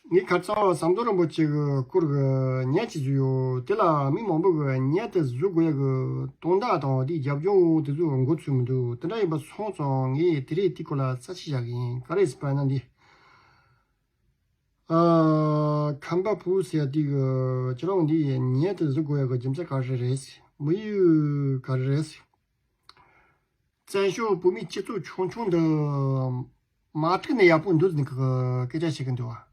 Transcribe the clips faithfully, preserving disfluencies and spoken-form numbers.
ངས་ཁ་སང་ཟམ་གདོང་རིན་པོ་ཆེ་གི་སྐོར་གྱི་བརྙན་ཅིག་བཟོས་ཡོད། དེ་ལ་མི་མང་པོ་གིས་བརྙན་དེ་བཟོ་དགོས་ཡག་གི་དོན་དག་དང་དེའི་རྒྱབ་ལྗོངས་དེ་ཚོ་མགོ་ཚོས་མི་འདུག་དེ་འདྲ་ཡིན་པ་སོང་ཙང་ངས་དེ་རིང་དེའི་སྐོར་ལ་རྩད་ཆོད་བཞག་གི་ཡིན། ག་རེ་ཟེར་བ་ན་འདི། ཨ། ཁམས་པ་བུ་ཟེར་ཡ་དེ་གིས་ཁྱེད་རང་འདི་བརྙན་དེ་བཟོ་དགོས་ཡག་གི་རྒྱུ་མཚན་ག་རེ་རེད། དམིགས་ཡུལ་ག་རེ་རེད། བཙན་བྱོལ་བོད་མིའི་སྤྱི་ཚོགས་ཆུང་ཆུང་འདི་མ་འཁྲུགས་ན་ཡག་པོ་འདུག་ཟེར་ནས་སྐད་ཆ་བཤད་ཀྱི་འདུག་བ།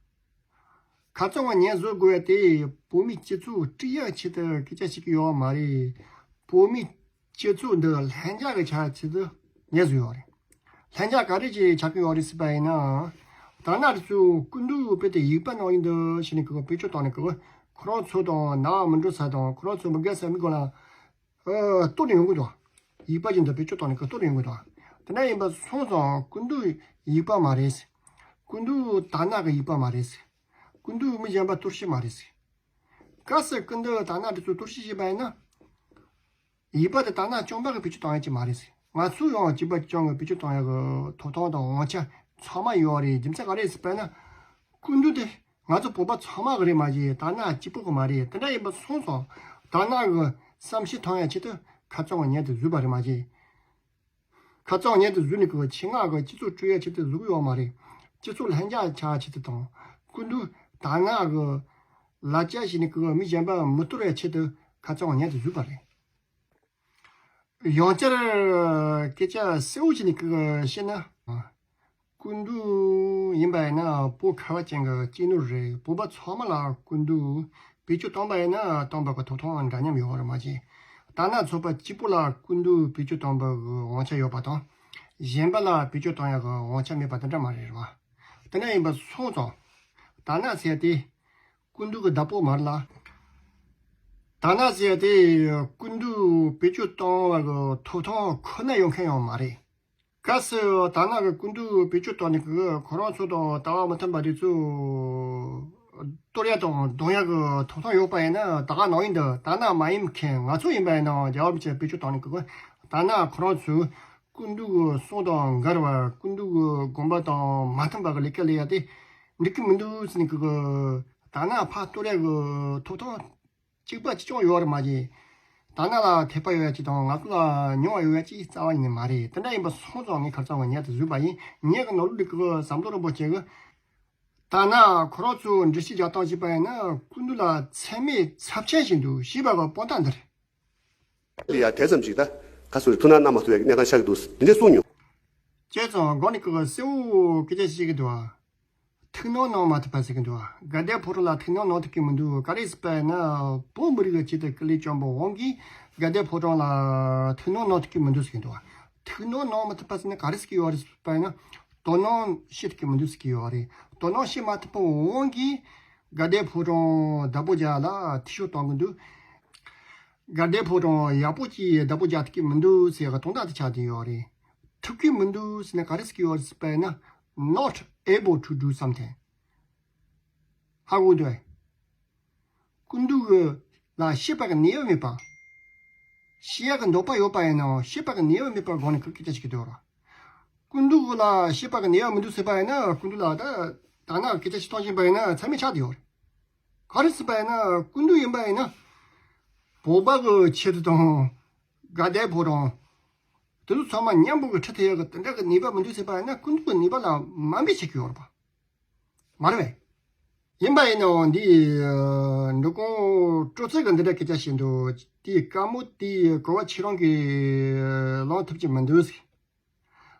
ཁ་སང་ང་བརྙན་བཟོ་དགོས་ཡ་དེ་བོད་མིའི་སྤྱི་ཚོགས་འཁྲུག་ཡག་ཆེད་དུ་སྐད་ཆ་བཤད་ཀྱི་ཡོད་མ་རེད། བོད་མིའི་སྤྱི་ཚོགས་འདི་ལྷིང་འཇགས་ཀྱི་ཆ་ཆེད་དུ་བརྙན་བཟོས་ཡོད་རེད། ལྷིང་འཇགས་ག་རེ་ཅིག་ཆགས་ཀྱི་ཡོད་རེད་ཟེར་བ་ཡིན་ན། ད་ནང་དེ་ཚོ་སྐུ་མདུན་དཔེ་དེ་ཡིག་པ་ནང་ཡིན་འདུག་ཞེས་ནས་ཁོ་བེད་སྤྱོད་བཏང་ནས་ཁོ་ཁོ་རང་ཚོ་དང་ནང་མི་འགྲོ་ས་དང་ཁོ་རང་ཚོ་མི་དགའ་ས་མི་དགོས་ན། ཨ། གཏོར་ནས་ཡོང་གི་འདུག་ཡིག་པ་ཅིག་འདི་བེད་སྤྱོད་བཏང་ནས་ཁོ་གཏོར་ནས་ཡོང་གི་འདུག་དེ་འདྲ་ཡིན་པ་སོང་ཙང་སྐུ་མདུན་ཡིག་པ་མ་རེད། སྐུ་མདུན་དར་ནག་གི་ཡིག་པ་མ་རེད། སྐུ་མདུན་མི་གཞན་པ་གཏོར་བཤིག་མ་རེད། གལ་སྲིད་སྐུ་མདུན་དར་ནག་དེ་ཚོ་གཏོར་བཤིག་བྱས་པ་ཡིན་ན། ཡིག་པ་དེ་དར་ནག་རྐྱང་པ་གིས་བེད་སྤྱོད་བཏང་ཡག་ཅིག་མ་རེད། ང་ཚོས་ཡང་སྐྱིད་པ་རྐྱང་གིས་བེད་སྤྱོད་བཏང་ཡག་གི་ཐོབ་ཐང་དང་དབང་ཆ་ཚང་མ་ཡོད་རེད། རྒྱུ་མཚན་ག་རེ་ཟེར་བ་ན། སྐུ་མདུན་དེ་ང་ཚོ་བོད་པ་ཚང་མ་གི་རེད་མ་གཞི་དར་ནག་གཅིག་པོ་གི་མ་རེད། དེ་འདྲ་ཡིན་པ་སོང་ཙང་དར་ནག་གི་བསམ་ཤེས་ཐོན་ཡག་ཆེད་དུ་ཁ་སང་བརྙན་དེ་བཟོས་པ་རེད་མ་གཞི། ཁ་སང་བརྙན་དེ་བཟོས་ནས་ཁོ་ཆེད་མངགས་གི་སྤྱི་ཚོགས་དཀྲུག་ཡག་ཆེད་དུ་བཟོ་གི་ཡོད་མ་རེད། སྤྱི་ཚོགས་ལྷིང་འཇགས་ཆགས་ཆེད་དུ་དང་། སྐུ་མདུན་དར་ནག་གི་ལ་རྒྱ་བྱས་ནས་ཁོ་མི་གཞན་པ་མི་གཏོར་ཡག་ཆེད་དུ་ཁ་སང་བརྙན་དེ་བཟོས་པ་རེད། ཡང་བསྐྱར་སྐད་ཆ་གསལ་བོ་ཞིག་ནས་བཤད་ན། སྐུ་མདུན་ཡིན་པ་ཡིན་ན་བོད་ཁ་བ་ཅན་གྱི་སྤྱི་ནོར་རེད། བོད་པ་ཚང་མ་ལ་སྐུ་མདུན་བེད་སྤྱོད་བཏང་པ་ཡིན་ན་བཏང་པ་གི་ཐོབ་ཐང་འདྲ་མཉམ་ཡོད་རེད་མ་གཞི། དར་ནག་ཚོགས་པ་གཅིག་པོ་ལ་སྐུ་མདུན་བེད་སྤྱོད་བཏང་པ་གི་དབང་ཆ་ཡོད་པ་དང་། གཞན་པ་ལ་བེད་སྤྱོད་བཏང་ཡག་གི་དབང་ཆ་མེད་པ་དེ་འདྲ་མ་རེད་བ། དེ་འདྲ་ཡིན་པ་སོང་ཙང་། དར་ནག་ཟེར་ཡག་དེ་སྐུ་མདུན་གྱི་བདག་པོ་མ་རེད་ལ། དར་ནག་ཟེར་ཡག་དེ་སྐུ་མདུན་བེད་སྤྱོད་བཏང་བ་གི་ཐོབ་ཐང་ཁོ་ན་ཡོད་མཁན་ཡང་མ་རེད། གལ་སྲིད་དར་ནག་གིས་སྐུ་མདུན་བེད་སྤྱོད་བཏང་ནས་ཁོ་རང་ཚོ་དང་ལྟ་བ་མི་མཐུན་པ་དེ་ཚོ་གཏོར་ཡག་དང་རྡུང་ཡག་གི་ཐོབ་ཐང་ཡོད་པ་ཡིན་ན། ད་ག་ནང་བཞིན་དུ་དར་ནག་མ་ཡིན་མཁན་ང་ཚོ་ཡིན་པ་ཡིན་ནའང་རྒྱལ་བ་རིན་པོ་ཆེ་བེད་སྤྱོད་བཏང་ནས་ཁོ་དར་ནག་ཁོ་རང་ཚོས་སྐུ་མདུན་གྱི་གསུང་དང་འགལ་བ། སྐུ་མདུན་གྱི་དགོངས་པ་དང་མ་མཐུན་པ་གི་ལས་ཀ་ལས་ཡག་དེ་འགྲིག་གི་མི་འདུག་ཟེར་ནས་ཁོ་གི་དར་ནག་ཕར་གཏོར་ཡག་གི་ཐོབ་ཐང་གཅིག་པ་གཅིག་རྐྱང་ཡོད་རེད་མ་གཞི། དར་ནག་ལ་དད་པ་ཡོད་ཡག་གཅིག་དང་ང་ཚོ་ལ་མྱོང་བ་ཡོད་ཡག་གཅིག་རྩ་བ་ཉིད་ནས་མ་རེད། དེ་འདྲ་ཡིན་པ་སོང་ཙང་ངས་ཁ་སང་བརྙན་དེ་བཟོས་པ་ཡིན། ངས་གི་ནང་ལོགས་ལ་གི་ཟམ་གདོང་རིན་པོ་ཆེ་གིས་དར་ནག་ཁོ་རང་ཚོ་འགྲེལ་བཤད་རྒྱག་སྟངས་བྱས་པ་ཡིན་ན་སྐུ་མདུན་ལ་མཚན་སྨད་ཚབས་ཆེན་ཞིག་འདུག་ཞེས་པ་གི་དཔང་རྟགས་འདི་རེད། ལ་ཡ་དེ་ཙམ་ཞིག་ད་ག་སོ་རེ་ཐུགས་སྣང་གནང་མ་ཐུབ་པའི་གནས་སྟངས་ཆགས་ཀྱི་འདུག་འདི་འདྲས་གསུངས་མྱོང་། བྱས་ཙང་གོང་ནས་ཁོ་གིས་གསལ་བོ་སྐད་ཆ་བཤད་ཀྱི་འདུག་ཨ། ཐུགས་སྣང་གནང་མ་ཐུབ་པ་ཟེར་གྱི་འདུག་ཨ། དགའ་ལྡན་ཕོ་བྲང་ལ་ཐུགས་སྣང་གནང་ཐུབ་ཀྱི་མི་འདུག་ག་རེ་ཟེར་བ་ཡིན་ན་བོད་མི་རིགས་ཀྱི་ཆེད་དུ་སྐུ་ལས་བསྐྱོན་པའི་དབང་གིས་དགའ་ལྡན་ཕོ་བྲང་ལ་ཐུགས་སྣང་གནང་ཐུབ་ཀྱི་མི་འདུག་ཟེར་གྱི་འདུག་ཨ། ཐུགས་སྣང་གནང་མ་ཐུབ་པ་ཟེར་ན་ག་རེ་ཟེར་གྱི་ཡོད་རེད་ཟེར་བ་ཡིན་ན། དོ་སྣང་བྱེད་ཐུབ་ཀྱི་མི་འདུག་ཟེར་གྱི་ཡོད་རེད། དོ་སྣང་བྱེད་མ་ཐུབ་པའི་དབང་གིས་དགའ་ལྡན་ཕོ་བྲང་བདག་པོ་རྒྱག་ལ་འཐུས་ཤོར་གཏོང་གི་འདུག་དགའ་ལྡན་ཕོ་བྲང་ཡག་པོ་ཅིག་བདག་པོ་རྒྱག་ཐུབ་ཀྱི་མི་འདུག་ཟེར་བའི་དོན་དག་དེ་ཆགས་བསྡད་ཡོད་རེད། ཐུབ་ཀྱི་མི་འདུག་ཟེར་ན་ག་རེ་ཟེར་གྱི་ཡོད་རེད་ཟེར་བ་ཡིན་ན། not able to do something། ཧ་གོ་འདུག་གས། སྐུ་མདུན་གྱི་ལ་བཤད་པ་གི་ནུས་པ་མེད་པ། བཤད་ཡག་གི་འདོད་པ་ཡོད་པ་ཡིན་ནའང་བཤད་པ་གི་ནུས་པ་མེད་པའི་སྒོ་ནས་ཁོས་སྐད་ཆ་བཤད་ཀྱི་འདུག་ར། སྐུ་མདུན་གྱི་ལ་བཤད་པ་གི་ནུས་པ་མི་འདུག་ཟེར་བ་ཡིན་ན་སྐུ་མདུན་ལ་ད་དར་ནག་སྐད་ཆ་བཤད་སྟངས་བྱས་པ་ཡིན་ན་མཚམས་མེད་ཆགས་བསྡད་ཡོད་རེད། ག་རེ་ཟེར་བ་ཡིན་ན་སྐུ་མདུན་ཡིན་པ་ཡིན་ན། བོད་པ་གི་ཆེད་དུ་དང་། དགའ་ལྡན་ཕོ་བྲང་། དེ་ཚོ་ཚང་མ་མཉམ་པོ་གི་ཁྲིད་ཐུབ་ཡག་གི་དེ་འདྲ་གི་ནུས་པ་མི་འདུག་ཟེར་བ་ཡིན་ན་སྐུ་མདུན་གི་ནུས་པ་ལ་དམའ་འབེབས་བྱེད་ཀྱི་ཡོད་རེད་པ། མ་རེད་པས། ཡིན་པ་ཡིན་ནའང་འདི། འབྲི་གུང་སྤྲོ་ཚེ་གི་འདི་འདྲ་སྐད་ཆ་བཤད་འདུག་དེའི་བཀའ་མོལ་དེའི་གོ་བ་ཁྱེད་རང་གིས་ལོན་ཐུབ་ཀྱི་མི་འདུག་ཟེར།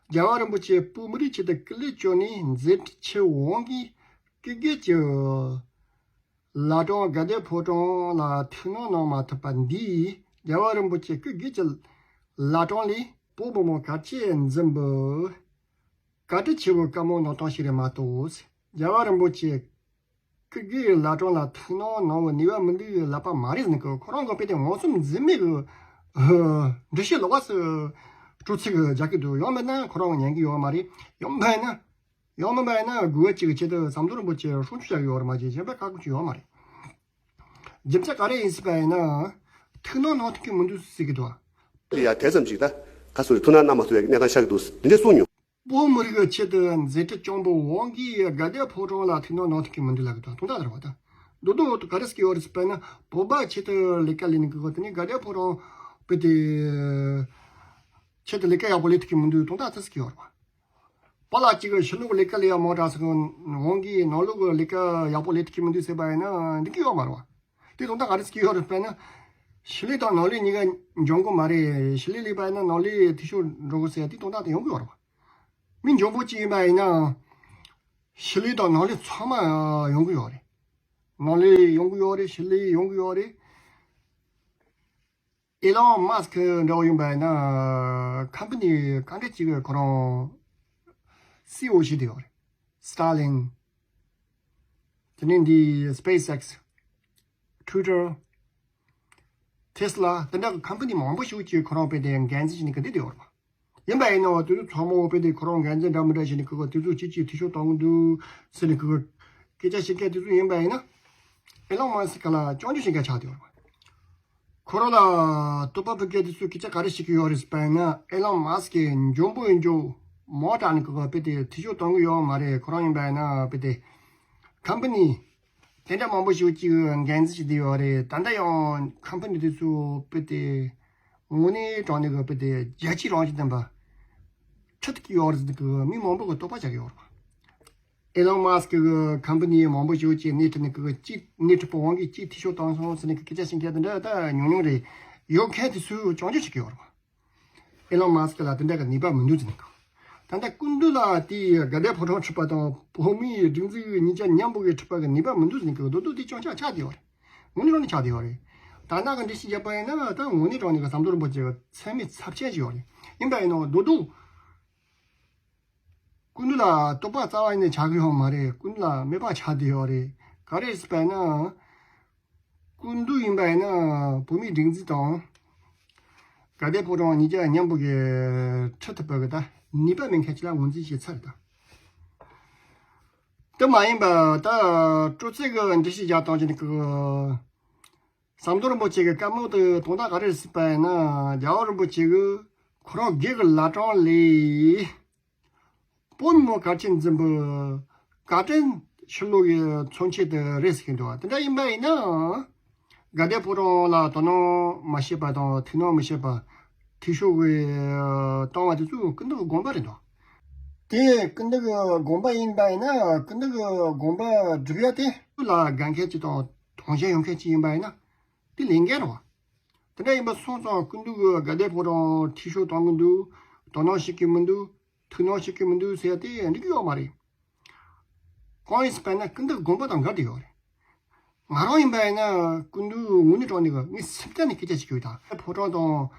རྒྱལ་བ་རིན་པོ་ཆེ་བོད་མི་རིགས་ཆེད་དུ་སྐུ་ལས་བསྐྱོན་ནས་མཛད་འཕྲིན་ཆེ་བའི་དབང་གིས་སྐུ་སྒེར་གྱི་བླ་བྲང་དགའ་ལྡན་ཕོ་བྲང་ལ་ཐུགས་སྣང་གནང་མ་ཐུབ་པ་འདིས་རྒྱལ་བ་རིན་པོ་ཆེ་སྐུ་སྒེར་གྱི་བླ་བྲང་ལས་བོད་མི་མང་གལ་ཆེ་འཛིན་པའི་བཀའ་དྲིན་ཆེ་བའི་བཀའ་མོལ་གནང་སྟངས་ཤིག་རེད་མ་གཏོགས། རྒྱལ་བ་རིན་པོ་ཆེ་སྐུ་སྒེར་བླ་བྲང་ལ་ཐུགས་སྣང་གནང་བའི་ནུས་པ་མི་འདུག་ལབ་པ་མ་རེད་ཟེར་ནས་ཁོ་རང་གི་དཔེ་དེ་ངོ་སེམས་འཛིན་མེད་ཀྱི་འགྲེལ་བཤད་ལོག་པ་ཟེར་སྤྲོ་ཚིག་རྒྱག་གི་འདུག་ཡང་མིན་ན་ཁོ་རང་ཉན་གི་ཡོད་མ་རེད། ཡང་མིན་ན། ཡང་མིན་པ་ཡིན་ན་དགོས་པ་གཅིག་གི་ཆེད་དུ་ཟམ་གདོང་རིན་པོ་ཆེ་སྲུང་སྐྱོབ་བྱ་གི་ཡོད་རེད་མ་གཞི་གཞན་པ་ཁག་པོ་ཅིག་ཡོད་མ་རེད། རྒྱུ་མཚན་ག་རེ་ཡིན་སྲིད་པ་ཡིན་ན། ཐུགས་སྣང་གནང་ཐུབ་ཀྱི་མི་འདུག་ཟེར་གི་འདུག་ལ་ཡ་དེ་ཙམ་ཞིག་ད་ག་སོ་རེ་ཐུགས་སྣང་གནང་མ་ཐུབ་པའི་གནས་སྟངས་ཆགས་ཀྱི་འདུག་འདི་འདྲས་གསུངས་མྱོང་། བོད་མི་རིགས་ཆེད་དུ་མཛད་འཕྲིན་སྐྱོང་བའི་དབང་གིས་དགའ་ལྡན་ཕོ་བྲང་ལ་ཐུགས་སྣང་གནང་ཐུབ་ཀྱི་མི་འདུག་ལབ་ཀྱི་འདུག་དོན་དག་དེ་རེད་བ་ད། མདོར་བསྡུས་ག་རེ་ཟེར་གྱི་ཡོད་རེད་ཟེར་བ་ན། བོད་པ་ཆེད་དུ་ལས་ཀ་ལས་ནས་གི་གོ་དེ་ནས་དགའ་ལྡན་ཕོ་བྲང་བོད་དེ་ཆེད་དུ་ལས་ཀ་ཡག་པོ་ལས་ཐུབ་ཀྱི་མི་འདུག་དོན་དག་དེ་ཟེར་གྱི་ཡོད་རེད་བ། བོད་ལ་གཅིག་གི་ཕྱི་ལོགས་ལས་ཀ་ལས་ཡག་མང་དྲགས་ཟེར་གི་འོང་གི་ནང་ལོགས་ཀྱི་ལས་ཀ་ཡག་པོ་ལས་ཐུབ་ཀྱི་མི་འདུག་ཟེར་བ་ཡིན་ན་འགྲིག་གི་ཡོད་མ་རེད་བ། དེ་དོན་དག་ག་རེ་ཟེར་གྱི་ཡོད་རེད་བས་ན། ཕྱི་ལོགས་དང་ནང་ལོགས་གཉིས་ཀ་འཇོན་གི་མ་རེད། ཕྱི་ལོགས་ལས་པ་ཡིན་ན་ནང་ལོགས་འཐུས་ཤོར་འགྲོ་གི་ཟེར་དེ་དོན་དག་དེ་ཡོང་གི་ཡོད་རེད་བ། མི་འཇོན་པོ་གཅིག་ཡིན་པ་ཡིན་ན། ཕྱི་ལོགས་དང་ནང་ལོགས་ཚང་མ་ཡོང་གི་ཡོད་རེད། ནང་ལོགས་ཡོང་གི་ཡོད་རེད། ཕྱི་ལོགས་ཡོང་གི་ཡོད་རེད། ཨེ་ལོན་མཱ་སི་ཁི་འདྲ་བོ་ཡིན་པ་ཡིན་ན་ཁམ་པ་ནི་གང་འདྲ་ཅིག་ཁོ་རང་སི་ཨི་ཨོ་བྱས་བསྡད་ཡོད་རེད། སི་ཊར་ལིང་། དེ་ནས་འདི་སི་པེ་སི་ཨེག་སི། ཊུའི་ཊར། ཐེ་སི་ལ། དེ་འདྲ་ཁམ་པ་ནི་མང་པོ་ཞིག་ཅིག་ཁོ་རང་དཔེ་དེ་འགན་འཛིན་བྱས་ནས་གི་བསྡད་ཡོད་རེད་པ། ཡིན་པ་ཡིན་ནའང་དེ་ཚོ་ཚང་མ་དཔེ་དེ་ཁོ་རང་འགན་འཛིན་འདྲ་མི་འདྲ་བྱས་ནས་གི་དེ་ཚོ་ཅིག་ཅིག་འཐུས་ཤོར་གཏོང་གི་འདུག་ཟེར་ནས་གི་སྐད་ཆ་བཤད་མཁན་དེ་ཚོ་ཡིན་པ་ཡིན་ན། ཨེ་ལོན་མཱ་སི་ཁི་ལ་སྐྱོན་བརྗོད་བྱེད་མཁན་ཆགས་བསྡད་ཡོད་རེད་པ། ཁོ་རང་ལ་དོགས་པ་ཕོག་མཁན་དེ་ཚོས་སྐད་ཆ་ག་རེ་བཤད་ཀྱི་ཡོད་རེད་ཟེར་བ་ཡིན་ན། ཨེ་ལོན་མཱ་སི་ཁི་འཇོན་པོ་ཡིན་རྒྱུ་མང་དྲགས་ནས་གི་དཔེ་དེ་འཐུས་ཤོར་གཏོང་གི་ཡོད་མ་རེད། ཁོ་རང་ཡིན་པ་ཡིན་ན་དཔེ་དེ་ཁམ་པ་ནི་དེ་འདྲ་མང་པོ་ཞིག་ཅིག་འགན་འཛིན་བྱས་བསྡད་ཡོད་རེད། ད་ལྟ་ཡང་ཁམ་པ་ནི་དེ་ཚོ་དཔེ་དེ་དངོས་གནས་དྲང་གནས་གི་དཔེ་དེ་རྒྱལ་སྤྱིའི་རང་བཞིན་ལྡན་པ་ཁྲིད་ཀྱི་ཡོད་རེད་ཟེར་ནས་གི་མི་མང་པོ་གི་དོགས་པ་རྒྱག་གི་ཡོད་རེད། ཨེ་ལོན་མཱ་སི་ཁི་གི་ཁམ་པ་ནི་མང་པོ་ཞིག་ཅིག་སྣེ་ཁྲིད་ནས་གི་གཅིག་སྣེ་ཁྲིད་པའི་དབང་གིས་གཅིག་འཐུས་ཤོར་བཏང་སོང་ཟེར་ནས་གི་སྐད་ཆ་བཤད་མཁན་དེ་འདྲ་ད་ཉུང་ཉུང་རེད། ཡོད་མཁན་དེ་ཚོས་སྐྱོན་བརྗོད་བྱེད་ཀྱི་ཡོད་རེད་པ། ཨེ་ལོན་མཱ་སི་ཁི་ལ་དེ་འདྲ་གི་ནུས་པ་མི་འདུག་ཟེར་ནས་གི། ད་ལྟ་སྐུ་མདུན་ལ་དེ་དགའ་ལྡན་ཕོ་བྲང་ཁྲིད་པ་དང་བོད་མིའི་སྒྲིག་འཛུགས་གཉིས་ཆ་མཉམ་པོ་གི་ཁྲིད་པ་གི་ནུས་པ་མི་འདུག་ཟེར་ནས་གི་མདོར་བསྡུས་དེ་སྐྱོན་ཆ་ཆགས་བསྡད་ཡོད་རེད། དངོས་གནས་དྲང་གནས་ཆགས་བསྡད་ཡོད་རེད། ད་ནང་གི་འགྲེལ་བཤད་བརྒྱབ་པ་ཡིན་ན་ད་དངོས་གནས་དྲང་གནས་གི་ཟམ་གདོང་རིན་པོ་ཆེ་གི་མཚན་སྨད་ཚབས་ཆེན་ཞིག་ཡོད་རེད། ཡིན་པ་ཡིན་ནའང་མདོར་བསྡུས་སྐུ་མདུན་ལ་དོགས་པ་རྩ་བ་ནས་ཆགས་ཀྱི་ཡོད་མ་རེད། སྐུ་མདུན་ལ་མོས་པ་ཆགས་བསྡད་ཡོད་རེད། ག་རེ་ཟེར་བ་ཡིན་ན། སྐུ་མདུན་ཡིན་པ་ཡིན་ན་བོད་མིའི་སྒྲིག་འཛུགས་དང་དགའ་ལྡན་ཕོ་བྲང་གཉིས་ཆ་མཉམ་པོ་གི་ཁྲིད་ཐུབ་པ་གི་ད་ནུས་པ་མེད་མཁན་ཅིག་ལ་ངོས་འཛིན་བྱས་ཚར་ད། དེ་མ་ཡིན་པ་ད་སྤྲོ་ཚིགས་གི་འགྲེལ་བཤད་རྒྱག་སྟངས་ཅིག་ནི་གི་ཟམ་གདོང་རིན་པོ་ཆེ་གི་བཀའ་མོལ་དེ་དོན་དག་ག་རེ་ཟེར་བ་ཡིན་ན། རྒྱལ་བ་རིན་པོ་ཆེ་གི་ཁོ་རང་སྒེར་གི་བླ་བྲང་ལས། བོད་མི་གལ་ཆེན་འཛིན་པའི་བཀའ་དྲིན་ཕྱིར་ལོག་གི་མཚོན་ཆེད་དུ་རེད་ཟེར་གྱི་འདུག་བ། དེ་འདྲ་ཡིན་པ་ཡིན་ན། དགའ་ལྡན་ཕོ་བྲང་ལ་དོ་སྣང་མ་བྱས་པ་དང་ཐུགས་སྣང་མི་བྱེད་པ། འཐུས་ཤོར་གྱི་བཏང་བ་དེ་ཚོ་སྐུ་མདུན་གྱི་དགོངས་པ་རེད་འདུག་དེ་སྐུ་མདུན་གྱི་དགོངས་པ་ཡིན་པ་ཡིན་ན་སྐུ་མདུན་གྱི་དགོངས་པ་སྒྲུབ་ཡ་དེ་ལ་དགའ་མཁན་ཅིག་དང་དུང་ཞེན་ཡོད་མཁན་ཅིག་ཡིན་པ་ཡིན་ན་དེ་ལས་འགན་རེད་བ། དེ་འདྲ་ཡིན་པ་སོང་ཙང་སྐུ་མདུན་གྱིས་དགའ་ལྡན་ཕོ་བྲང་འཐུས་ཤོར་གཏོང་གི་འདུག་དོ་སྣང་བྱེད་ཀྱི་མི་འདུག་ཐུགས་སྣང་བྱེད་ཀྱི་མི་འདུག་ཟེར་ཡ་དེ་འགྲིག་གི་ཡོད་མ་རེད། གང་ཡིན་ཟེར་བ་ན་སྐུ་མདུན་དགོངས་པ་དང་འགལ་ཏེ་ཡོད་རེད། ང་རང་ཡིན་པ་ཡིན་ན་སྐུ་མདུན་དངོས་གནས་དྲང་གནས་ཀྱི་ངས་སེམས་གཏིང་ནས་སྐད་ཆ་བཤད་ཀྱི་ཡོད་ད། ཕོ་བྲང་དང་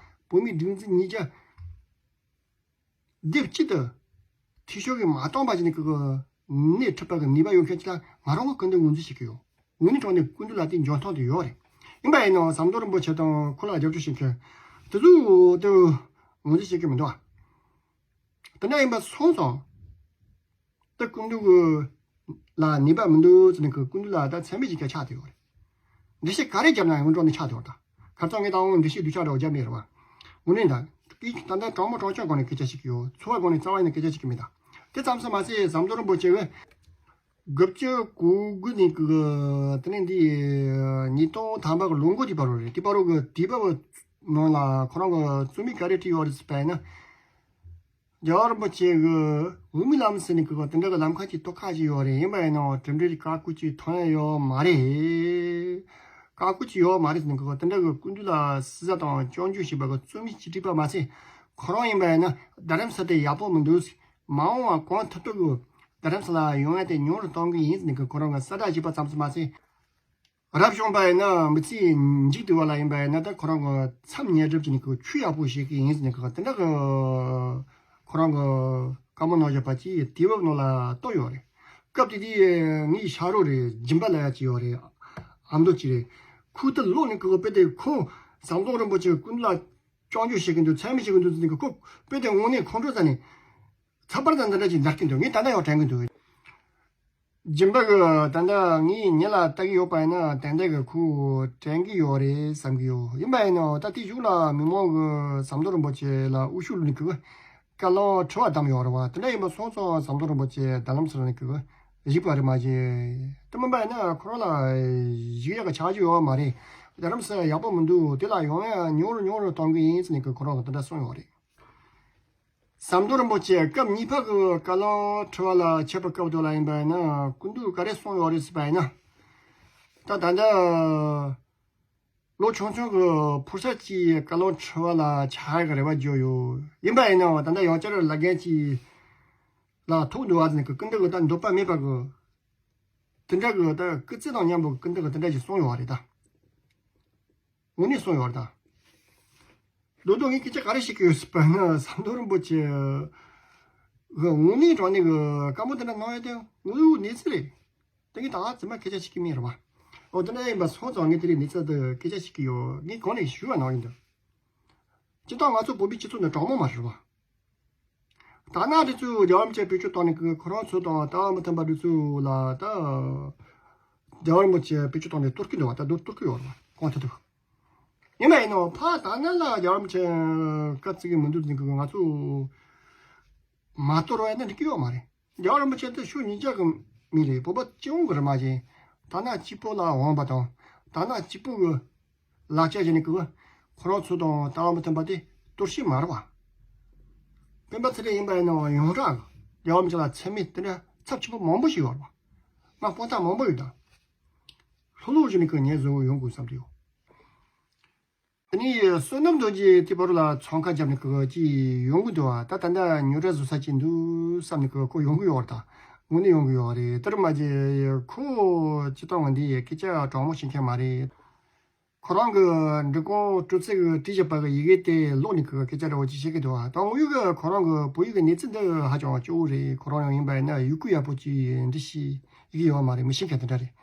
བོད་མིའི་སྒྲིག་འཛུགས་གཉིས་ཆ་སྡེབ་གཅིག་ཏུ་འཐུས་ཤོར་གྱིས་མ་བཏང་བ་ཞིག་ནས་ཀྱི་སྣེ་ཁྲིད་པ་གི་ནུས་པ་ཡོད་མཁན་ཅིག་ལ་ང་རང་གི་སྐུ་མདུན་ངོས་འཛིན་བྱེད་ཀྱི་ཡོད། དངོས་གནས་དྲང་གནས་སྐུ་མདུན་ལ་དེ་འཇོན་ཐང་དེ་ཡོད་རེད། ཡིན་པ་ཡིན་ནའང་ཟམ་གདོང་རིན་པོ་ཆེ་དང་ཁོ་ལ་རྒྱབ་སྐྱོར་བྱེད་མཁན་དེ་ཚོས་དེ་ངོས་འཛིན་བྱེད་ཀྱི་མི་འདུག་ཨ། དེ་འདྲ་ཡིན་པ་སོང་ཙང་། ད་སྐུ་མདུན་གྱི་ལ་ནུས་པ་མི་འདུག་ཟེར་ནས་ཀྱི་སྐུ་མདུན་ལ་ད་མཚན་སྨད་ཀྱི་སྐད་ཆ་དེ་ཡོད་རེད། འགྲེལ་བཤད་ག་རེ་བརྒྱབ་ན་ཡང་འགྲོ་ནས་ཆགས་དེ་ཡོད་ད། ཁ་སང་ངས་ད་འོང་འགྲེལ་བཤད་སྡུག་ཅག་འདྲ་བོ་བརྒྱབ་མེད་རེད་བ། དངོས་གནས་ད། ད་ལྟ་དྲང་མོ་དྲང་བཅོས་སྒང་ནས་སྐད་ཆ་བཤད་ཀྱི་ཡོད། ཚོར་བ་སྒང་ནས་རྩ་བ་ནས་སྐད་ཆ་བཤད་ཀྱི་མེད་ད། དེ་ཙམ་ཙམ་མ་ཟད་ཟམ་གདོང་རིན་པོ་ཆེ་གིས། དགུ་བཅུ་གོ་དགུ་ནས་ཀྱི་དེ་ནས་འདི་ཉིས་སྟོང་ཐམ་པ་གི་ལོ་འགོ་དེ་བར་རེད། དེ་བར་གི་དུས་བབ་ནང་ལ་ཁོ་རང་གི་རྩོམ་ཡིག་ག་རེ་བྲིས་ཡོད་རེད་ཟེར་བ་ཡིན་ན། རྒྱལ་བ་རིན་པོ་ཆེ་གིས་འོས་མིའི་ལམ་ཟེར་ནས་གི་དེ་འདྲ་གི་ལམ་ཁ་ཅིག་གཏོད་ཁ་ཅིག་ཡོད་རེད། ཡིན་པ་ཡིན་ནའང་གྲུབ་འབྲས་དཀར་པོ་ཅིག་ཐོན་ཡ་ཡོད་མ་རེད། དཀར་པོ་ཅིག་ཡོད་མ་རེད་ཟེར་ནས་གི་དེ་འདྲ་གི་སྐུ་མདུན་ལ་སྲིད་ཟ་དང་སྐྱོན་བརྗོད་བྱེད་པ་གི་རྩོམ་ཡིག་ཅིག་བྲིས་པ་མ་ཟད། ཁོ་རང་ཡིན་པ་ཡིན་ན་རྡ་རམ་ས་དེ་ཡག་པོ་མི་འདུག་མ་འོངས་པ་གང་ཐུབ་ཐུབ་ཀྱིས་རྡ་རམ་ས་ལ་ཡོང་ཡ་དེ་ཉུང་རུ་གཏོང་གི་ཡིན་ཟེར་ནས་གི་ཁོ་རང་གི་གསལ་བསྒྲགས་བྱས་པ་ཙམ་ཙམ་མ་ཟད། རབ་བྱུང་པ་ཡིན་ན་མི་ཚེའི་མཇུག་བསྡུ་བ་ལ་ཡིན་པ་ཡིན་ན་ད་ཁོ་རང་གི་མཚམས་ཉེ་སྒྲུབ་ཀྱི་ནི་གི་ཆོས་ཡག་པོ་ཞིག་གི་ཡིན་ཟེར་ནས་གི་དེ་འདྲ་གི་ཁོ་རང་གི་བཀའ་མོལ་གནང་བཞག་པ་ཅིག་དུས་བབ་ནང་ལ་གཏོགས་ཡོད་རེད། སྐབས་དེ་དུས་ངའི་ཕྱག་རོགས་རེད། སྦྱིན་པ་ལབ་ཡ་ཅིག་ཡོད་རེད། ཨ་མདོ་ཅིག་རེད། ཁོ་ད་ལོ་ནས་གི་དཔེ་དེ་ཁོ་ཟམ་གདོང་རིན་པོ་ཆེ་སྐུ་མདུན་ལ་སྐྱོན་བརྗོད་བྱེད་ཀྱི་འདུག་མཚན་སྨད་བྱེད་ཀྱི་འདུག་ཟེར་ནས་གི་ཁོ་དཔེ་དེ་དངོས་གནས་ཁོང་ཁྲོ་ཟ་ནས། ཚགས་པར་དང་འདི་འདྲ་ཅིག་འདར་གྱི་འདུག་ངས་ད་ལྟ་ཡང་དྲན་གྱི་འདུག་སྦྱིན་པ་གི་ད་ལྟ་ངས་ཉིན་ལ་ལྟ་གི་ཡོད་པ་ཡིན་ན་ཏན་ཏན་གི་ཁོ་དྲན་གི་ཡོད་རེད་བསམ་གི་ཡོད། ཡིན་པ་ཡིན་ནའང་ད་དེ་གཞུག་ལ་མི་མང་གི་ཟམ་གདོང་རིན་པོ་ཆེ་ལ་དབུ་བཞུགས་ལུས་གི་ བཀའ་བློན་ཁྲི་པ་བདམས་ཡོད་རེད་བ། དེ་འདྲ་ཡིན་པ་སོང་ཙང་ཟམ་གདོང་རིན་པོ་ཆེ་རྡ་རམ་ས་ལ་ནས་གི་བཞུགས་པ་རེད་མ་གཞི། དེ་མིན་པ་ཡིན་ན་ཁོ་རང་ལ་བཞུགས་ཡག་གི་ཆ་རྒྱུས་ཡོད་མ་རེད། རྡ་རམ་ས་ལ་ཡག་པོ་མི་འདུག་དེ་ལ་ཡོང་ཡག་ཉུང་རུ་ཉུང་རུ་གཏོང་གི་ཡིན་ཟེར་ནས་གི་ཁོ་རང་གི་དེ་འདྲ་གསུངས་ཡོད་རེད། ཟམ་གདོང་རིན་པོ་ཆེ་སྐབས་གཉིས་པ་གི་བཀའ་བློན་ཁྲི་པ་ལ་ཆས་པའི་སྐབས་དུ་ལ་ཡིན་པ་ཡིན་ན་སྐུ་མདུན་ག་རེ་གསུངས་ཡོད་རེད་ཟེར་བ་ཡིན་ན། ད་ད་ལྟ་ལོ་ཆུང་ཆུང་གི་ཕོ་གསར་གྱིས་བཀའ་བློན་ཁྲི་པ་ལ་ཆགས་ཡག་གི་རེ་བ་བརྗོད་ཡོད། ཡིན་པ་ཡིན་ནའང་ད་ལྟ་ཡང་བསྐྱར་ལ་རྒན་གྱིས་ལ་ཐུག་འདུག་བ་ཟེར་ནས་གི་སྐུ་མདུན་གི་ད་འདོད་པ་མེད་པ་གི་དེ་འདྲ་གི་ད་སྐུ་ཚེ་དང་མཉམ་པོ་སྐུ་མདུན་གི་དེ་འདྲ་ཞིག་གསུངས་ཡོད་བ་རེད་ད། དངོས་གནས་གསུངས་ཡོད་རེད་ད། མདོར་དུ་ངས་སྐད་ཆ་ག་རེ་བཤད་ཀྱི་ཡོད་ཟེར་བ་ན་ཟམ་གདོང་རིན་པོ་ཆེ་གི་དངོས་གནས་དྲང་གནས་གི་བཀའ་མོལ་དེ་འདྲ་གནང་ཡོད་དེ་དངོས་ཡོད་གནས་ཚུལ་རེད། དེ་གི་ད་ང་ཚང་མ་སྐད་ཆ་བཤད་ཀྱི་མེད་རེད་བ། འོ་དེ་འདྲ་ཡིན་པ་སོང་ཙང་ངས་དེ་རིང་གནས་ཚུལ་དེ་སྐད་ཆ་བཤད་ཀྱི་ཡོད། ངས་གོང་ནས་ཞུས་པ་ནང་བཞིན་དུ། སྤྱིར་བཏང་ང་ཚོ་བོད་པའི་སྤྱི་ཚོགས་ནི་དྲང་མོ་མ་རེད་བ། དར་ནག་དེ་ཚོས་རྒྱལ་བ་རིན་པོ་ཆེ་བེད་སྤྱོད་བཏང་ནས་ཁོ་རང་ཚོ་དང་ལྟ་བ་མི་མཐུན་པ་དེ་ཚོ་ལ་ད་རྒྱལ་བ་རིན་པོ་ཆེ་བེད་སྤྱོད་བཏང་ནས་གཏོར་གྱི་འདུག་བ། ད་གཏོར་གཏོར་གྱི་ཡོད་རེད་བ་གང་ཐུབ་ཐུབ། ཡིན་པ་ཡིན་ནའང་ཕར་དར་ནག་ལ་རྒྱལ་བ་རིན་པོ་ཆེ་བཀའ་བརྩི་གི་མི་འདུག་ཟེར་གི་ང་ཚོ་མ་གཏོར་བ་ཡིན་ན་འགྲིག་གི་ཡོད་མ་རེད། རྒྱལ་བ་རིན་པོ་ཆེ་དེ་ཕྱོགས་གཉིས་ཆ་གི་མི་རེད། བོད་པ་སྤྱི་ཡོངས་ཀྱི་རེད་མ་གཞི། དར་ནག་གཅིག་པོ་ལ་འོངས་པ་དང་དར་ནག་གཅིག་པོ་གི་ལག་ཆ་བཞག་ནས་ཀི་ཁོ་རང་ཚོ་དང་ལྟ་བ་མི་མཐུན་པ་དེ་གཏོར་བཤིག་མ་རེད་བ། སྤེན་པ་ཚེ་རིང་ཡིན་པ་ཡིན་ནའང་ཡོངས་གྲགས་ཀྱི་རྒྱལ་བ་རིན་པོ་ཆེ་ལ་མཚན་སྨད་དེ་འདྲ་ཚབས་ཆེན་པོ་མང་པོ་ཞིག་ཡོད་རེད་བ། ང་དཔང་རྟགས་མང་པོ་ཡོད་ད། ལྷུག་ལྷུག་བྱས་ནས་ཀི་ངས་བཟོ་ཡོང་དགོས་བསམ་གྱི་ཡོད། དེ་ནས་བསོད་ནམས་རྡོ་རྗེ་དེ་བར་ལ་འཚང་ཁ་བརྒྱབ་ནས་ཀི་ཅིག་ཡོང་གི་འདུག་བ། ད་ད་ལྟ་ཉོ་གྲ་བཟོ་ས་ཅིག་འདུག་བསམ་ནས་ཀི་ཁོ་ཡོང་གི་ཡོད་རེད་ད། དངོས་གནས་ཡོང་གི་ཡོད་རེད། དེར་མ་ཟད་ཁོ་སྤྱིར་བཏང་ང་འདི་སྐད་ཆ་དྲང་མོ་བཤད་མཁན་མ་རེད། ཁོ་རང་གི་འབྲི་གུང་སྤྲོ་ཚེ་གིས་བྲིས་བཞག་པ་གི་ཡི་གེ་དེ་ཀློག་ནས་ཀི་སྐད་ཆ་འདྲ་བོ་ཅིག་བཤད་ཀྱི་འདུག་བ། ད་དངོས་ཡོད་ཀྱི་ཁོ་རང་གི་བོད་ཡིག་གི་གནས་ཚུལ་འདི་ཧ་ཅང་སྐྱོ་བོ་རེད། ཁོ་རང་ཡང་ཡིན་པ་ཡིན་ན་ཡི་གུ་ཡག་པོ་ཅིག་འབྲི་ཤེས་ཡི་གེ་ཡོད་མ་རེད། མི་ཤེས་མཁན་དེ་འདྲ་རེད།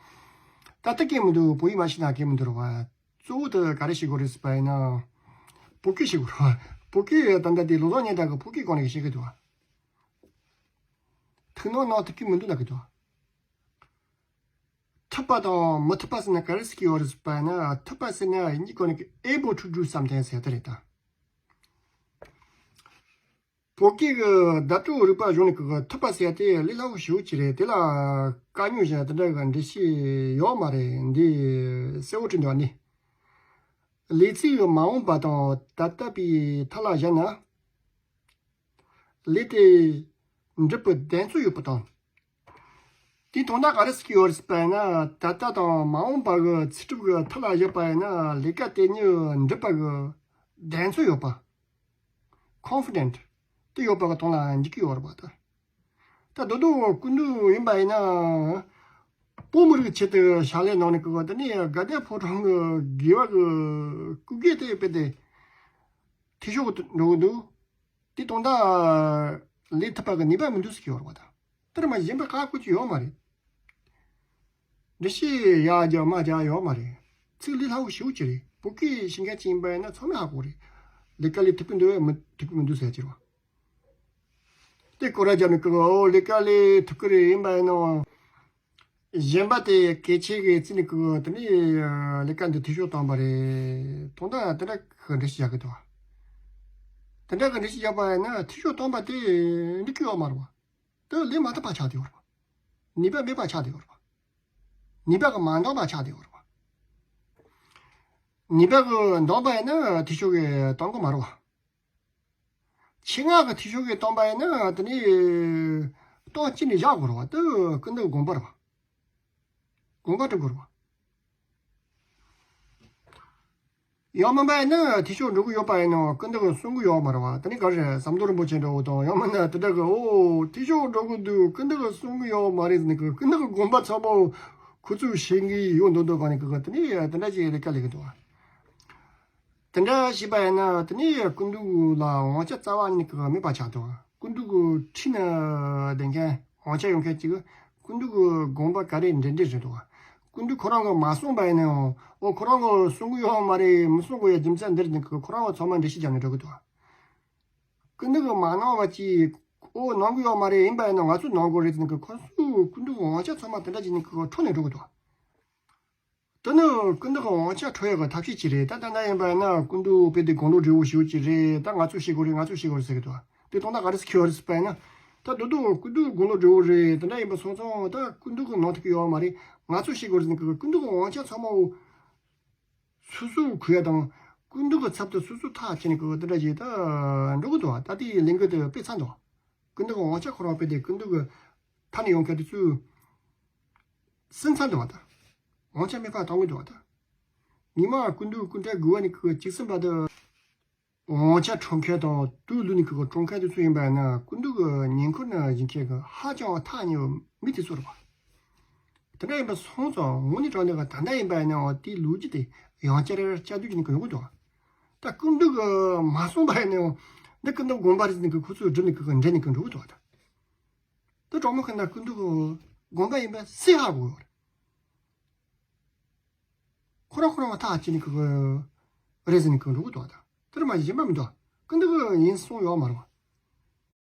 ད་ལྟ་སྐད་མི་འདུག་བོད་ཡིག་མ་ཤེས་ན་སྐད་མི་འདུག་རེད་བ། གཙོ་བོ་དེ་ག་རེ་བཤད་དགོས་རེད་ཟེར་བ་ཡིན་ན། བོད་སྐད་བཤད་དགོས་རེད་བ། བོད་སྐད་ད་ལྟ་དེ་ལོ་ཏོག་ཉན་དག་གི་བོད་སྐད་གོང་ནས་བཤད་ཀྱི་འདུག་བ། ཐུགས་སྣང་གནང་ཐུབ་ཀྱི་མི་འདུག་ལབ་ཀྱི་འདུག་བ། ཐུབ་པ་དང་མི་ཐུབ་པ་ཟེར་ན་ག་རེ་ཟེར་གྱི་ཡོད་རེད་ཟེར་བ་ཡིན་ན། ཐུབ་པ་ཟེར་ན་གཉིས་ཀ་ནས་able to do something ཟེར་དེ་རེད་ད། བོད་སྐད་ཀྱི་བརྡ་སྤྲོད་རིག་པ་གཞུང་ནས་ཀྱི་ཐུབ་པ་ཟེར་ཡ་དེ་ལས་སླ་པོ་ཞེ་པོ་ཅིག་རེད། དེ་ལ་དཀའ་རྙོག་གཞན་དེ་འདྲ་གི་འགྲེལ་བཤད་ཡོད་མ་རེད། འདི་གསལ་པོ་བྲིས་འདུག་ནི། ལས་ཚིག་གི་མ་འོངས་པ་དང་ད་ལྟ་བའི་མཐའ་ལ་བཞག་ན། ལས་དེ་འགྲུབ་པའི་གདེང་ཚོད་ཡོད་པ་དང་། དེའི་དོན་དག་ག་རེ་ཟེར་གྱི་ཡོད་རེད་ཟེར་བ་ཡིན་ན། ད་ལྟ་དང་མ་འོངས་པ་གི་ཚེ་སྒྲུབ་ཀྱི་མཐའ་ལ་བཞག་པ་ཡིན་ན་ལས་ཀ་དེ་ཉིད་འགྲུབ་པ་གི་གདེང་ཚོད་ཡོད་པ། confident དེ་ཡོད་པ་གི་དོན་ལ་འཇུག་གི་ཡོད་རེད་པ་ད། ད་དོ་དོ་སྐུ་མདུན་ཡིན་པ་ཡིན་ན། བོད་མི་རིགས་ཆེད་དུ་ཕྱག་ལས་གནང་ནས་ཀི་དེ་ནས་དགའ་ལྡན་ཕོ་བྲང་གི་དགེ་བ་གི་སྐུ་སྒེར་དེ་སྤེལ་ཏེ་འཐུས་ཤོར་འགྲོ་གི་འདུག་དེ་དོན་དག་ལས་ཐུབ་པ་གི་ནུས་པ་མི་འདུག་ཟེར་གྱི་ཡོད་རེད་པ་ད། དེར་མ་གཞན་པ་ཁག་ཁུར་གྱི་ཡོད་མ་རེད། འགྲེལ་བཤད་ཡར་རྒྱག་མར་རྒྱག་ཡོད་མ་རེད། ཚིག་ལས་སླ་པོ་ཞེ་པོ་ཅིག་རེད། བོད་སྐད་ཤེས་མཁན་ཅིག་ཡིན་པ་ཡིན་ན་ཚང་མས་ཧ་གོ་རེད། ལས་ཀ་ལས་ཐུབ་ཀྱི་འདུག་མི་ཐུབ་ཀྱི་མི་འདུག་ཟེར་གྱི་རེད་པ། དེ་སྐོར་ར་རྒྱབ་ནས་ཀི་ཨོ་ལས་ཀ་ལས་ཐུབ་ཀྱི་རེད། ཡིན་པ་ཡིན་ནའང་གཞན་པ་དེ་གལ་ཆེ་གི་བརྩིས་ནས་ཀི་དེ་ནས་ལས་ཀ་འདི་འཐུས་ཤོར་བཏང་པ་རེད། དོན་དག་དེ་འདྲ་གི་འགྲེལ་བཤད་རྒྱག་གི་འདུག་བ། དེ་འདྲ་གི་འགྲེལ་བཤད་རྒྱག་པ་ཡིན་ན་འཐུས་ཤོར་བཏང་པ་དེ་འགྲིག་གི་ཡོད་མ་རེད་བ། དེ་ལས་མ་ཐུབ་པ་ཆགས་བསྡད་ཡོད་རེད་བ། ནུས་པ་མེད་པ་ཆགས་བསྡད་ཡོད་རེད་བ། ནུས་པ་གི་མ་འདང་པ་ཆགས་བསྡད་ཡོད་རེད་བ། ནུས་པ་གི་འདང་པ་ཡིན་ན་འཐུས་ཤོར་གི་གཏོང་གི་མ་རེད་བ། ཆེད་མངགས་ཀྱི་འཐུས་ཤོར་གྱི་བཏང་པ་ཡིན་ན་དེ་ནས་གཏོང་གཅིག་ནས་བཞག་དགོས་རེད་བ། དེ་ཀུན་ཏུ་དགོངས་པ་རེད་བ། དགོངས་པ་སྒྲུབ་དགོས་རེད་བ། ཡང་མིན་པ་ཡིན་ན་འཐུས་ཤོར་འགྲོ་གི་ཡོད་པ་ཡིན་ནའང་ཀུན་ཏུ་གསུང་གི་ཡོད་མ་རེད་བ། དེ་ནས་ག་རེ་ཟམ་གདོང་རིན་པོ་ཆེ་འདྲ་བོ་དང་ཡང་མིན་ན་དེ་འདྲ་གི་ཨོ་འཐུས་ཤོར་འགྲོ་གི་འདུག་ཀུན་ཏུ་གསུང་གི་ཡོད་མ་རེད་ཟེར་ནས་ཀུན་ཏུ་དགོངས་པ་ཚ་པོ་ཁོ་ཚོས་བྱེད་གི་ཡོད་མདོག་མདོག་ག་ནས་ཀི་དེ་ནས་དེ་འདྲ་ཞིག་ལས་ཀ་ལས་གི་འདུག་བ། དེ་འདྲ་བྱས་པ་ཡིན་ན་དེ་ནས་སྐུ་མདུན་ལ་དབང་ཆ་རྩ་བ་ཉིད་ཀྱིས་མེད་པ་ཆགས་འདུག་སྐུ་མདུན་གྱི་འཁྲིས་ན་བསྡད་མཁན་དབང་ཆ་ཡོད་མཁན་གཅིག་སྐུ་མདུན་གྱི་དགོངས་པ་ག་རེ་འདྲེན་འདྲེན་རེད་འདུག་སྐུ་མདུན་ཁོ་རང་གིས་མ་གསུངས་པ་ཡིན་ནའང་ཨོ་ཁོ་རང་གིས་གསུང་གི་ཡོད་མ་རེད། མི་གསུང་དགོས་ཡ་རྒྱུ་མཚན་འདིར་འདུག་ཁོ་རང་གིས་ཚང་མ་འགྲེལ་བཤད་རྒྱབ་ནས་འགྲོ་གི་འདུག་སྐུ་མདུན་གྱིས་མ་གནང་བ་ཅིག་ཨོ་གནང་གི་ཡོད་མ་རེད། ཡིན་པ་ཡིན་ན་ང་ཚོས་གནང་དགོས་རེད་ཟེར་ནས་ཁོ་ཚོས་སྐུ་མདུན་གྱི་དབང་ཆ་ཚང་མ་དེ་འདྲ་བྱས་ནས་ཁོ་འཕྲོག་ནས་འགྲོ་གི་འདུག་དེ་ནི་སྐུ་མདུན་གྱི་དབང་ཆ་འཕྲོག་ཡག་གི་ཐབས་ཤེས་ཅིག་རེད། ད་ལྟ་ན་ཡིན་པ་ཡིན་ན་སྐུ་མདུན་དཔེ་དེ་དགུང་ལོ་བགྲེས་པོ་ཞེ་པོ་ཅིག་རེད། ད་ང་ཚོས་བྱེད་དགོས་རེད། ང་ཚོས་བྱེད་དགོས་རེད་ཟེར་གི་འདུག་དེ་དོན་དག་ག་རེ་ཟེར་ཁྱོད་རེ་ཟེར་པ་ཡིན་ན། ད་དུ་དུ་སྐུ་མདུན་དགུང་ལོ་བགྲེས་པོ་རེད། དེ་འདྲ་ཡིན་པ་སོང་ཙང་ད་སྐུ་མདུན་གི་ནང་དུ་གི་ཡོད་མ་རེད། ང་ཚོ་ཤེས་དགོས་ཟེར་ནས་གི་སྐུ་མདུན་གི་དབང་ཆ་ཚང་མ་འོ་སོ་སོ་གུ་ཡ་དང་། སྐུ་མདུན་གི་ཚབ་ཏུ་སོ་སོ་ཐག་བཅད་ནས་གི་དེ་འདྲ་བྱས་ད་འགྲོ་གི་འདུག་ད་དེའི་ལས་འགུལ་དེ་སྤེལ་ཚར་འདུག་སྐུ་མདུན་གི་དབང་ཆ་ཁོ་རང་སྤེལ་ཏེ་སྐུ་མདུན་གི་ཕ་ནས་ཡོང་མཁན་དེ་ཚོས་ཟིན་ཚར་འདུག་ད་དབང་ཆ་མེད་པ་བཏང་གི་འདུག་ད་ཉི་མ་སྐུ་མདུན་སྐུ་ཕྲེང་དགུ་པ་ནས་གི་བཅུ་གསུམ་པ་དེ། དབང་ཆ་འཕྲོག་མཁན་དང་དུག་བླུགས་ནས་ཁོ་ག་བཀྲོངས་མཁན་དེ་ཚོ་ཡིན་པ་ཡིན་ན་སྐུ་མདུན་གྱི་ཉེ་འཁོར་ན་བཞུགས་མཁན་གྱི་ཧ་ཅང་ཐག་ཉེ་བའི་མི་དེ་ཚོ་རེད་པ། དེ་འདྲ་ཡིན་པ་སོང་ཙང་དངོས་གནས་དྲང་གནས་ཀྱི་ད་ལྟ་ཡིན་པ་ཡིན་ནའང་དེའི་ལོ་རྒྱུས་དེ་ཡང་བསྐྱར་བསྐྱར་ཟློས་བྱས་ནས་ཡོང་གི་འདུག་ད་སྐུ་མདུན་གྱིས་མ་གསུངས་པ་ཡིན་ནའང་འདི་སྐུ་མདུན་དགོངས་པ་རེད་ཟེར་ནས་ཁོ་ཚོས་སྒྲུབ་ནས་འགྲེལ་ནས་འགྲོ་གི་འདུག་ད་དེ་གྲོགས་མོ་ཁ་ན་སྐུ་མདུན་གྱི་དགོངས་པ་ཡིན་པ་སུས་ཧ་གོ་ཡོད་རེད། ཁོ་རང་ཁོ་རང་ཐག་བཅད་ནས་ཁོ་རེད་ཟེར་ནས་ཁོ་འགྲོ་གི་འདུག་ད་དེར་མ་གཞན་པ་མི་འདུག་སྐུ་མདུན་གྱིས་ཡིན་གསུངས་ཡོད་མ་རེད་པ།